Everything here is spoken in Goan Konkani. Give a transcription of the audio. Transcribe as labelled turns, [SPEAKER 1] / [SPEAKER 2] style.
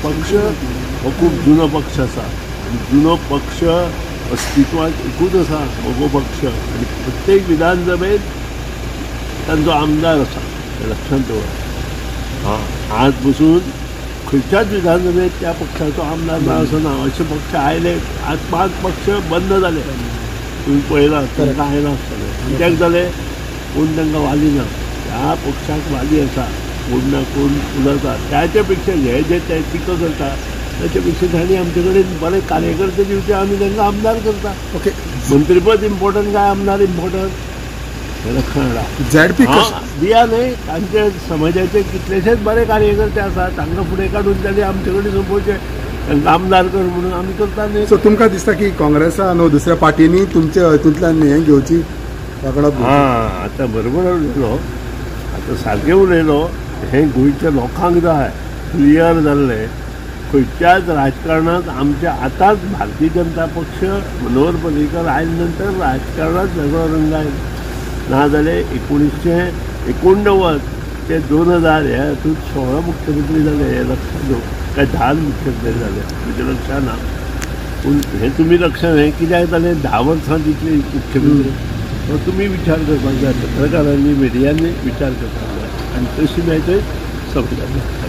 [SPEAKER 1] पक्ष हो खूब जुनो पक्ष आसा आनी जुनो पक्ष अस्तित्वात एकूच आसा मगो पक्ष आनी प्रत्येक विधानसभेत तांचो आमदार आसा हें लक्षांत दवरात. हां, आज बसून खंयच्याच विधानसभेत त्या पक्षाचो आमदार ना असो ना. अशे पक्ष आयले, आज 5 पक्ष बंद जाले, तुमी पळयलां, तांकां आयलां आसतलें. कित्याक जालें? कोण तांकां वाली ना, ह्या पक्षाक वाली आसा, कोण ना कोण उलयता. त्याच्या पेक्षा हे जे ते टिका करता त्याच्या पेक्षा तांणी आमचे कडेन बरे कार्यकर्ते दिवचे, आमी तांकां आमदार करता.
[SPEAKER 2] ओके,
[SPEAKER 1] मंत्रीपद इम्पॉर्टंट काय आमदार इम्पॉर्टंट हें लक्षात हाडा.
[SPEAKER 2] झेडपी
[SPEAKER 1] दिया न्हय, तांचे समाजाचे कितलेशेच बरे कार्यकर्ते आसा, तांकां फुडें काडून तांणी आमचे कडेन सोंपोवचे, तांकां आमदार कर म्हणून आमी करता न्हय.
[SPEAKER 2] सो तुमकां दिसता की काँग्रेसा न्हू दुसऱ्या पार्टींनी तुमचे हितूंतल्यान हें घेवची पकडप?
[SPEAKER 1] हां, आतां बरोबर उलयलो, आतां सारकें उलयलो. हें गोंयच्या लोकांक जाय क्लियर जाल्लें. खंयच्याच राजकारणांत आमच्या आतांच भारतीय जनता पक्ष मनोहर पर्रीकर आयले नंतर राजकारणांत वेगळो रंग आयलो. नाजाल्यार 1989 ते 2000 ह्या हातूंत 16 मुख्यमंत्री जाले हें लक्षात दवर, काय 10 मुख्यमंत्री जाले म्हज्या लक्षात ना, पूण हें तुमी लक्षात हें कित्याक जालें 10 वर्सां तितले मुख्यमंत्री. सो तुमी विचार करपाक जाय, पत्रकारांनी मिडियांनी विचार करपाक जाय आनी तशी मागीर थंय समजाक जाय.